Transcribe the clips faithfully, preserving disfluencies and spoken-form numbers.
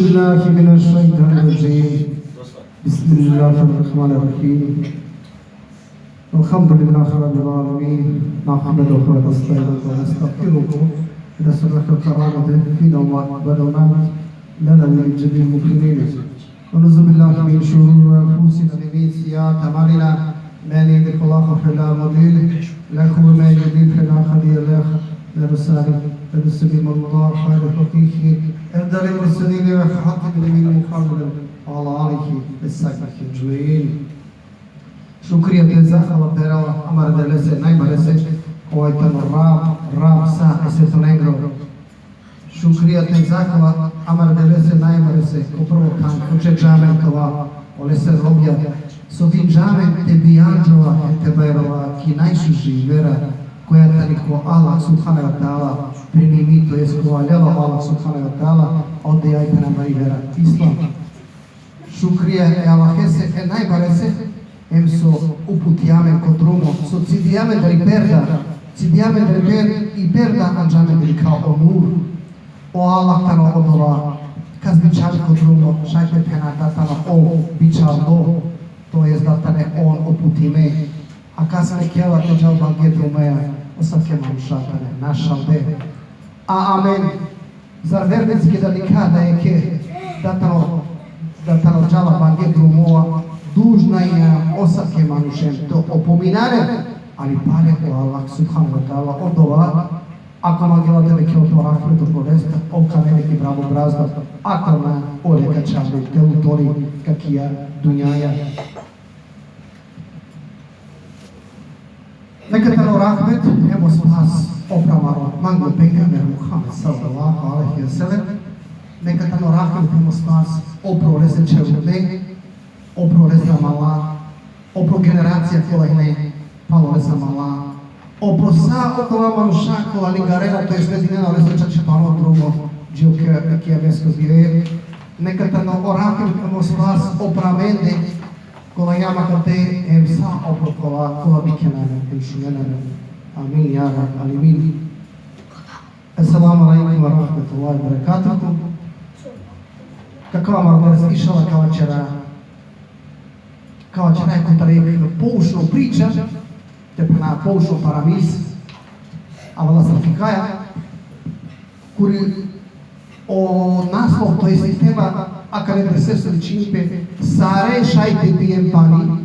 بالله من الشيطان الرجيم. بسم الله الرحمن الرحيم. الحمد لله رب العالمين. نحمده ونستعينه ونستغفره. نسأله الكرامة في الأموات والأولاد لنا ولجميع المؤمنين. ونعوذ بالله من شرور أنفسنا ومن سيئات أعمالنا. من يهده الله فلا مضل له ومن يضلل فلا هادي له. نرسل نرسل من الله خير توفيقه. أفضل المرسلين وخاتم النبيين محمد وعلى آله وصحبه أجمعين. Šukrija te zahvala perela amare Devlese najbarese, kova tano Rab, Rab sa e svetonengro. Šukrija te zahvala amare Devlese najbarese, ko prvo than, ko čerđa amen kova olese robija, so dinđa amen te bijanđova, te bajrova ki najšuži vera, koja tani ko Allah subhanahu wa ta'ala primimi, to jest kova lela Allah subhanahu wa ta'ala, a odoja i tani amari vera Islam. Šukrija e Allahese e najbarese, em so uputija amen ko drumo, so cidija amen dari perda, cidija amen dari per-, i perda anđa amen dikha o nur. O Allah tano odova, kas bičhali ko drumo, šaj te phena da tano ov bičhaldo, to jest da tane on uputime, a kas mekhela te džal bange drumeja, asavke manuša tane našalde. A amen, zar vernici keda dikha da jekhe, da tano, da tano džala bange drumova, dužna i asavke manušen te opominare, ali pale o Allah subhanahu wa ta'ala odova, ako mangela te mekhel to rahmet oproleste, ov ka avel ki bravo brazda, ako na, ole ka čhavde te lutoli ki akija dunjaja. Neka tano rahmet hem o spas opro amaro manglo pejgamber Muhammed sallallahu alejhi ve sellem. Neka tano rahmet hem o spas opro lese čherutne, opro lese amala, opro generacija kola hine palo lese amala, opro sa okola manuša kola lingarena, to jest sledinena lese čačipano drumo, dži ko ki-, kijamesko dive. Neka tano o rahmet hem o spas opro amende, kola hijam akate, hem sa opro kola, kola dikhena amen, hem šunena amen. Amin, ja Rabbel alemin. Esselamu alejkum ve rahmetullahi ve berekatuhu. Kava amaro ders, inšallah, ka vaćera, ka vaćera kotar jekh poučno priča, te phena poučno paramis, a valjda sar phikaja, kuri o naslov, to jest i tema akale derseso vičini pe: Sare šaj te pijen pani,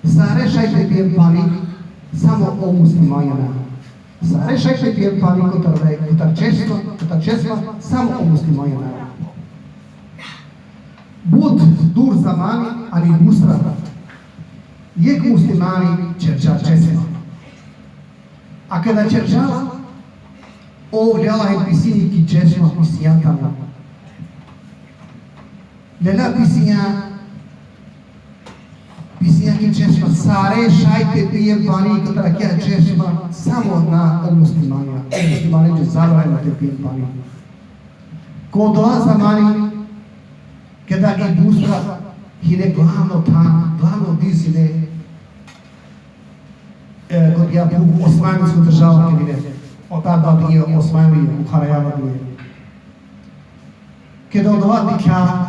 sare šaj te pijen pani, samo o muslimanja na. Sare šaj te pijen pani kotar, kotar česma, kotar česma, samo o muslimanja na. But dur zamani ani bustra, jekh muslimani čerđa česma. A keda čerđa la, ov lela hem pisini ki česma, pisinđa tano. Lela pisinđa, pisinđa ki česma, sare šaj te pijen pani kotar akaja česma, samo na o muslimanja. O muslimanenđe zabranjeno te pijen pani. Ko odova zamani, keda i bustra hine glavno than, glavno diz hine, e, ko dija phuv Osmanlijsko država ked hine. Otar da dinđe Osmanlija, Buharaja da dinđe. Keda odova dikhlja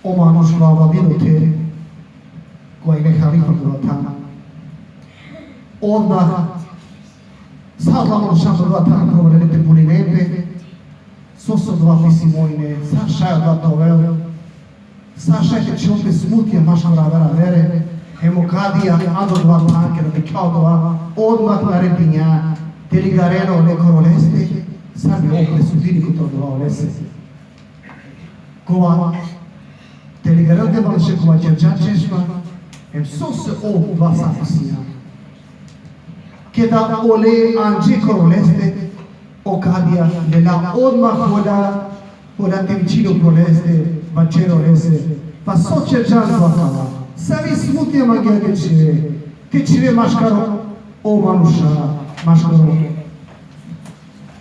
o manuš kova vladini ote, kova hine halifa ko odova than, odmah sa odova manuša ko odova than probale te buninen pe, so, so odova pisimo hine, sar šaj odova te ovel, sar šaj te čhivel pe smutija maškaro aver avere, hem o kadija ando odova than, keda dikhlja odova, odmah naredinđa te lingarena ole ko roleste, sar bi ov presudini kotar odova olese. Kova te lingarel te manuše kova čerđa česma, hem so, so ov odova sa pisinđa. Keda ole anđe ko roleste, o kadija lela odmah hola, hola te vičini opro leste, vaćeri olese: Pa so čerđan tu akava? Savi smutnja mangea te čhive, te čhive maškaro o manuša, maškaro,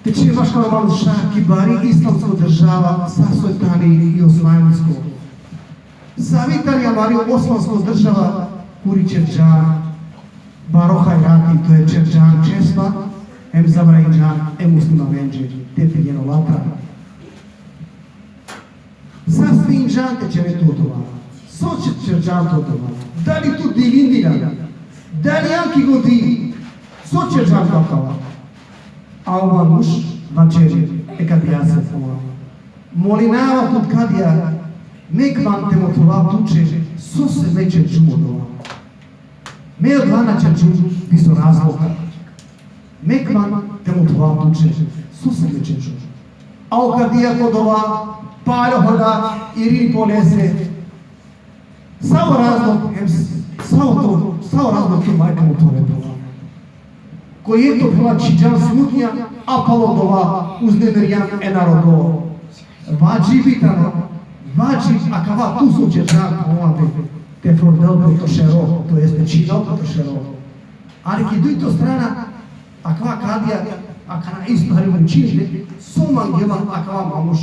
te čhive maškaro manuša ki bari islamsko država, sar soj tani i Osmanlijsko. Savi tani amari Osmansko država, kuri čerđan baro hajrati, to je čerđan česma, hem zabranđan e muslimanenđe te pijen olatra. ćerđan te ćere tu dova? So će ćerđan tu dova? Da li tu dilindiran? Da li anki godi? So ćerđan tu akava? A o manuš vaćeri e kadijase: Molinava tut, kadija, mek man te mothova tuće, sose me ćerđum odova. Me odova na ćerđum bizo razlog. Mek man te mothova tuće, sose me ćerđum. A o kadija ko dova paljo hola, irini polese: Savo razlog, em s-, savo to, savo razlog tu majka mu tore bola. Ko jekh to bola čhiđan smutnja, a palo dova uznemirjan e narodo. Vadžibi tano, vadžib akava tu so ćerđan, te fordel pe to šero, to jest te čhidel pe to šero. Ali ki dujto strana, akava kadija, akana isto hari mučini le, so mangela akava manuš.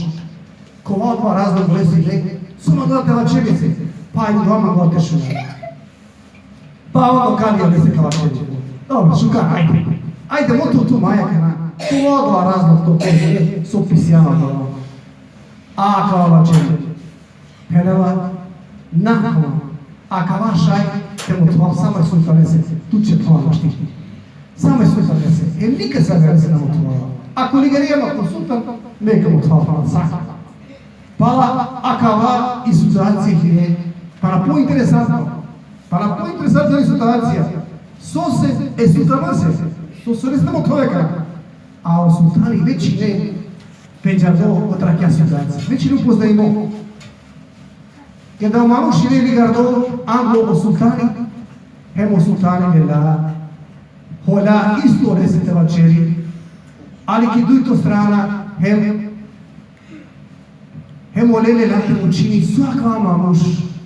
Kova odova razlog lese le, so mangela te vaćeri lese? Pa i dova mangela te šuna. Pa odova kadija lese ka vaćeri: Dobro, šukar, ajde. Ajde, mo tu, tu maja kana. Kova odova razlog to ko le, so pisijana dova? A akava vaćeri. Phenela: Na, akava šaj te mothovav samo e sultanese, tu će pala našti. Samo e sultanese, e nikasave lese na mothovav. Ako ligari ma ko sultan, me ka mothovav samo sa. Pala akava i situacija hine pana pointeresantno. Pana pointeresantno i situacija. Sose e sultanese, sose lese na mothove ka. A o sultani već hine pendžardo kotar akija situacija. Već hine upoznajmo. Keda o manuš hine ligardo anglo o sultani, hem o sultani lela hola isto lese te vaćeri, ali ki dujto strana, hem, hem ole lela te mučini so akava manuš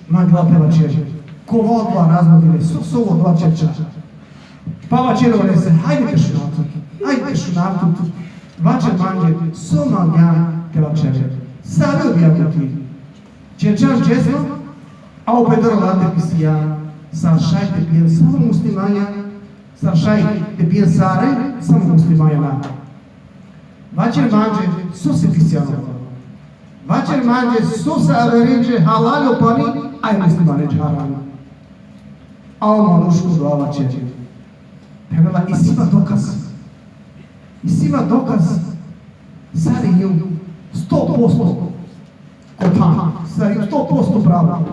mangela te vaćeri. Kova odova razlog le, so, so odova ćerđa. Pa vaćeri olese: Hajde te šunav tut, hajde te šunav tut. Vaćer manđe so mangjan te vaćere. Save odija buti. Ćerđan česno, a o pedor late pisija: Sar šaj te pijen samo muslimanja, sar šaj te pijen sare, samo muslimanja na. Vaćer manđe sose pisijano. Vaćer manđe sose averenđe halal o pani, a e muslimanenđe haram. A o manuš ko dova vaćeri. Phenela: Isi ma dokaz. Isi ma dokaz. Sar hijum sto posto ko than, sar hijum sto posto pravo.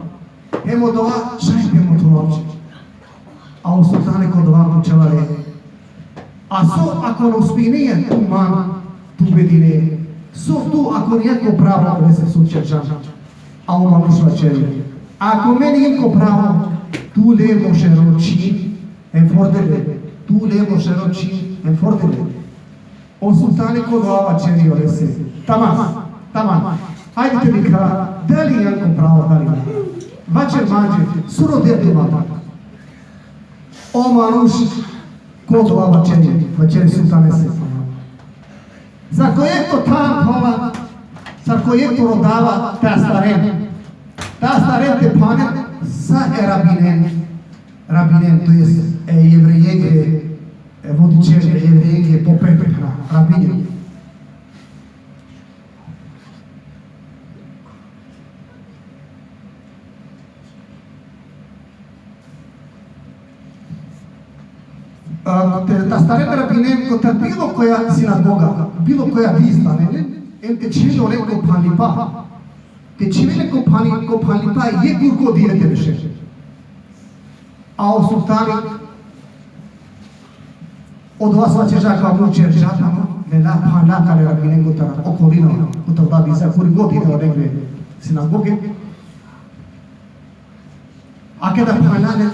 Hem odova šaj te mothovav će. A o sultani ko dova pučela le: A so ako na uspine tu man te ubedine? So tu ako nane ko pravo lese so ćerđan? A o manuš vaćeri: Ako me nane ko pravo, tu le mo šero čhin, em forde le. Tu le mo šero čhin, em forde le. O sultani ko dova vaćeri olese: Tamam, tamam. Ajde te dikha, dali nane ko pravo, dali na. Vaćer manđe, so rodea tu man? O manuš ko dova vaćeri, vaćeri sultanese: Sar ko jekh to than pala, sar ko jekh to rodava te astaren. Te astaren te phanen sa e rabinen. Rabinen, to jest e jevrejenge, e vodičen, e jevrejenge po pepekna, rabinen. A, te, te astaren rabinen kotar bilo koja sinagoga, bilo koja diz tane len, em te čhiven olen ko phanlipa. Te čhiven len ko phani-, ko phanlipa jekh gurko dive te bešen. A o sultani odova so vaćerđa ka mu ćerđa tano, lela phanla kale rabinen kotar okolina, kotar da biza kuri god ine olengre sinagoge. A keda phanla len,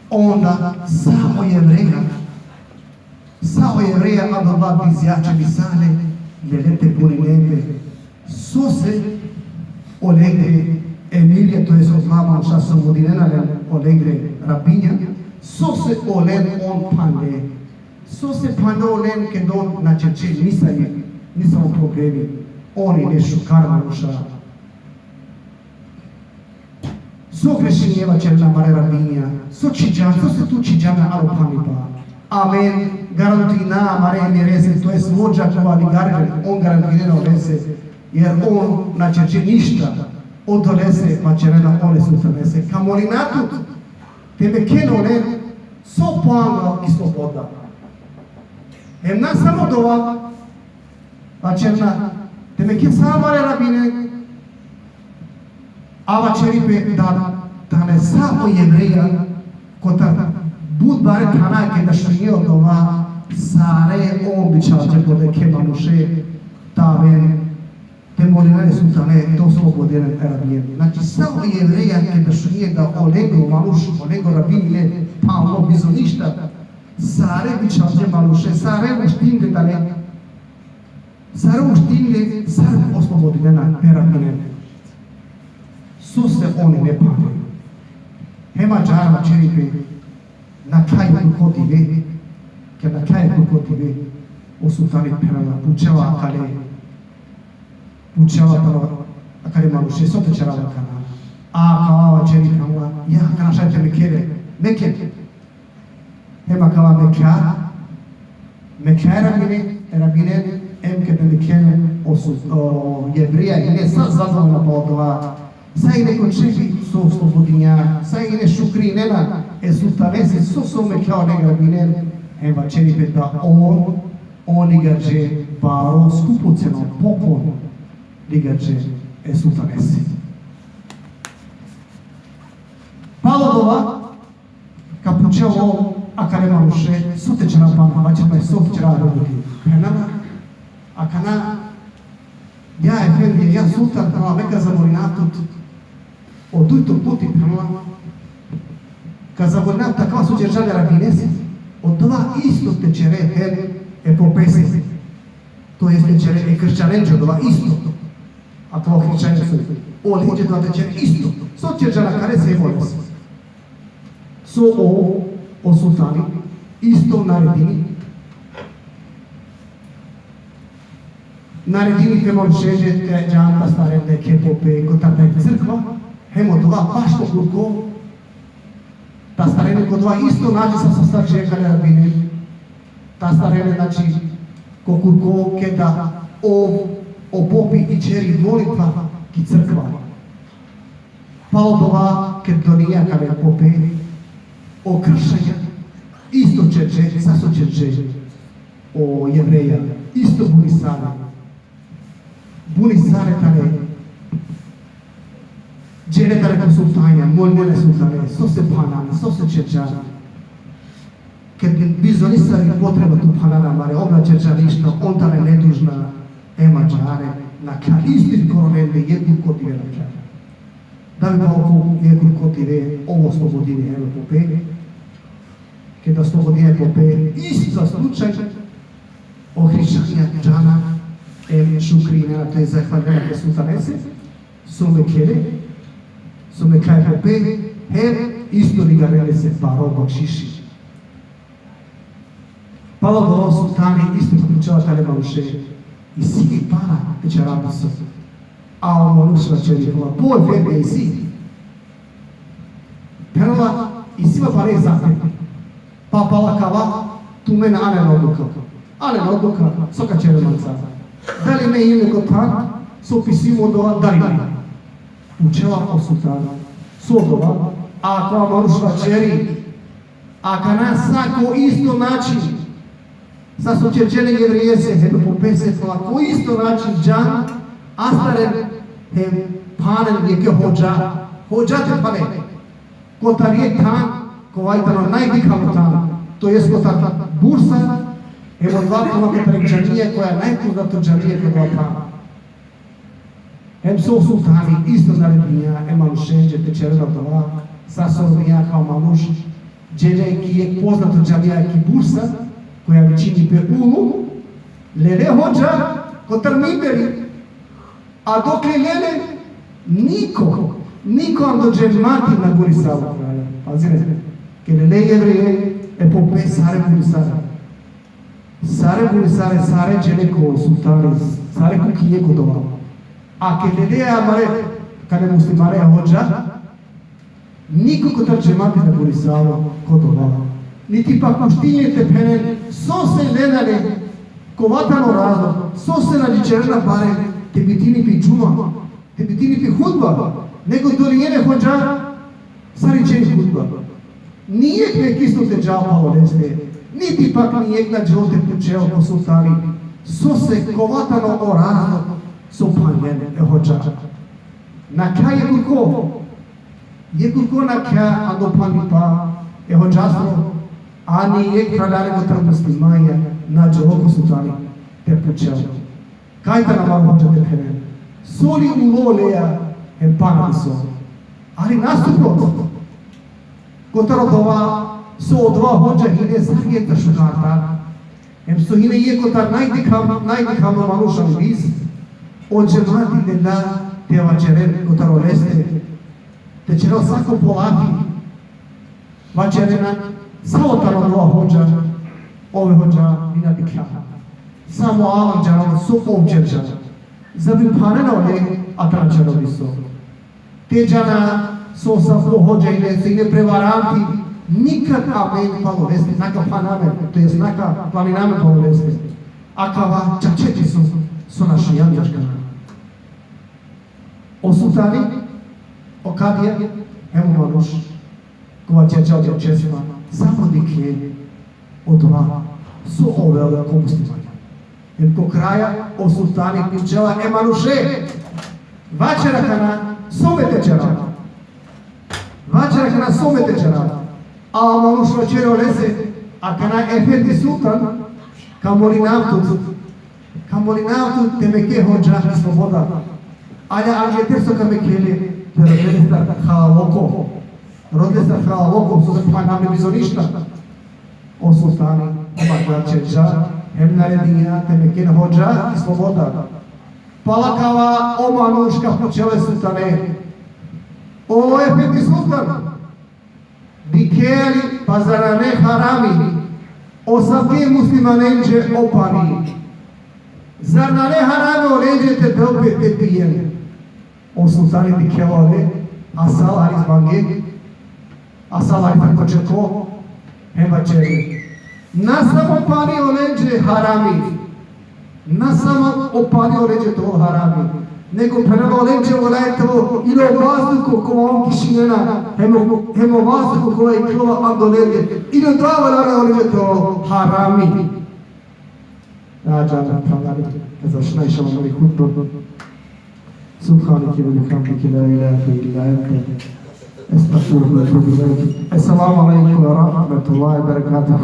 onda sa o jevreja, sa o jevreja adala bizjaće bisale, lele te buninen pe. Sose olengre emirja, to jest odala manuša so vodinena len, olengre rabinja, sose olen on phanle. Sose phanle olen keda on na ćerđe nisavi, nisavo problemi. On ine šukar manuša. So grešinđe, vaćerena, amare rabinja? So čhiđan, sose tu čhiđan alo phanlipa? Amen garantuina amare emirese, to jest vođa kova ligari len, on garantuinena olese, jer on na ćerđe ništa. Odolese vaćerena ole sultanese: Ka molina tut te mekhen olen so po angla i sloboda. Hem na samo dova, vaćerena te mekhen sa amare rabinen, a vaćeri pe da tane sa o Jevreja, kotar but bare thana, keda šunđe odova, sare on bičhalđe po jekhe manuše te aven te molinen e sultane te oslobodinen e rabinen. Znači, sa o Jevreja keda šunđe da olengo manuš, olengo rabin ine phanlo bizo ništa, sare bičhalđe manuše, sare uštinde tane, sare uštinde, sare oslobodinena e rabinen. Sose on ine phane? Hem ađahar vaćeri pe: Nakhlja jekh kurko dive, keda nakhlja jekh kurko dive, o sultani phenela, pučela akale, pučela taro akale manuše: So te ćerav akana? A akava vaćeri, phenela: Ja, akana šaj te mekhen le, mekhen. Hem akava mekhlja, mekhlja e rabine, e rabinen, hem keda mekhen, o su-, o Jevreja ine sa zadovoljna palo dova, sa ine ko ćefi so oslobodinđa, sa ine šukrinena e sultanese so, so mekhlja olengo rabinen, hem vaćeri pe da on, on ligarđe baro skupoceno poklon ligarđe e sultanese. Palo dova, ka pučel o akale manuše: So te ćerav pana, vaćer pe so te ćerav, rabin. Phenela: Akana, ja efendi, ja sultan, phenela, me ka zamolina tut o dujto puti, phenela, ka zamolina tut akava so ćerđan e rabinese, odova isto te ćere hem e popese. To jest te ćere e kršćanenđe odova isto. Akava o kršćanenđe, olenđe odova te ćere isto. So ćerđan akalese hem olese. So o, o sultani isto naredini, naredini pe manušenđe te džan te astaren jekhe pope kotar jekh crkva, hem odova baš ko kurko te astaren le, odova isto način sar so astaren akale rabinen, te astaren le, znači, ko kurko keda o, o popi ićeri molitva ki crkva. Palo dova keda donđe akale pope, o kršćanja isto ćerđe sa so ćerđe o Jevreja, isto bunisare. Bunisare tane, džele tane ko sultanja, molinen e sultane, sose phanena, sose ćerđan. Ked bizo nisavi potreba tu phanena amare, ov na ćerđa ništa, on tane nedužna, hem ađahar nakhlja isto koro lende jekh kurko dive nakhlja. Da bi palo ko jekh kurko dive ov oslobodini e pope. Keda oslobodini e pope, isto slučaj, o hrišćanja džana hem šukrinena, to jest zahvalinena e sultanese so mekhele, so mekhla e pope, hem isto ligarena lese baro bakšiši. Palo dova o sultani isto pučela akale manuše: Isi li para te ćerav diso? A o manuš vaćeri, phenela: Po efendi, isi. Phenela: Isi ma pare za te. Pa pala akava tumen anen odluka. Anen odluka, so ka ćeren mancar. Dali me injum ko than so pisimo dova, dali ne. Pučela o sultani: So dova? A akava manuš vaćeri: Akana sa ko isto način sar so ćerđen e Jevrejese hem popese, pala ko isto način džan, astaren hem phanen jekhe hodža, hodža te phanen. Kotar jekh than, kova i tano najdikhalo than, to jest kotar Bursa, hem odova tano kotar jekh džamija koja najpoznato džamija ko odova than. Hem so o sultani isto naredinđa e manušenđe te ćeren odova, sar so rodinđa akava manuš, džele ki jekh poznato džamija ki Bursa, koja vičini pe Ulu, lele hodža kotar minberi, a dok lele, niko, niko ando džemati na bunisalo. Pazinen, ked lele Jevreje, e pope sare bunisare. Sare bunisare, sare džele ko sultani, sare kukine ko odova. A ked lele amare, kale muslimane hodža, niko kotar džemati na bunisalo ko odova. Niti pak uštine te phenen sose lena le, kova tano razlog, sose na ličerena barem te bitini pe džuma. te bitini pi hutba, nego dolijene hodža sar ićeri hutba. Nijek nek isto te džal palo leste, niti pak nijek na džal te pučel o sultani, sose, kova tano o razlog so phanlen e hodža. Nakha jekurko, jekurko nakha ando phanlipa e hodžastro, a nijek fralari kotar muslimanja na džal ko sultani te pučel. Kaj tano amaro hodža te phenen? So li ulo leja hem pana diso? Ali nasuprot, kotar odova so odova hodža hine sar jekh šukartar, hem so hine jekh kotar najdikha-, najdikhavno manuš andi biz, o džemati lela te vaćeren kotar oleste, te ćerel sako po lafi, vaćerena, sa o tano odova hodža, ove hodža ni na dikhlja. Samo Allah džanela so ov ćerđa. Za bi phanena ole, a tano ćerđa diso. Te džana so sa po hodža hine, so hine prevaranti, nikad amen palo leste na ka phan amen, to jest na ka planin amen palo leste. Akava čače diso so našinđa akana. O sultani, o kadija, hem o manuš kova ćerđa o česma, samo dikhe odova so ovela ko muslimanja. Hem ko kraja o sultani pučela e manuše: Vaćer akana so me te ćerav. Vaćer akana so me te ćerav. A o manuš vaćeri olese: Akana efendi sultan, ka molinav tut, ka molinav tut te meke hodža ki sloboda. Ali angleder so ka meke le, te rode lestar halaloko. Rode lestar halaloko, sose phanena amen bizo ništa. O sultani, o manuš ćerđa, hem naredinđa te meken hodža ki sloboda. Pala kava o manuš ka pučel e sultane: O efendi sultan, dikhe li, pa zar nane harami asavke muslimanenđe o pani? Zar nane harami olenđe te del pe te pijen? O sultani dikhela ole, asal aris bange, asal aris ko čeko, hem vaćeri: Na samo pani olenđe harami, na samo o pani olenđe te ovel harami, nego phenela olenđe valjani te ovel i o vazduho kova on dišinena, hem o, hem o vazduho kova iklova ando lende, i odova valjani olenđe te ovel harami. Ja, džana, phralalen, ka završina inšallah amari hutba. سبحانك وبحمدك، لا إله إلا أنت، أستغفرك وأتوب إليك. السلام عليكم ورحمة الله وبركاته.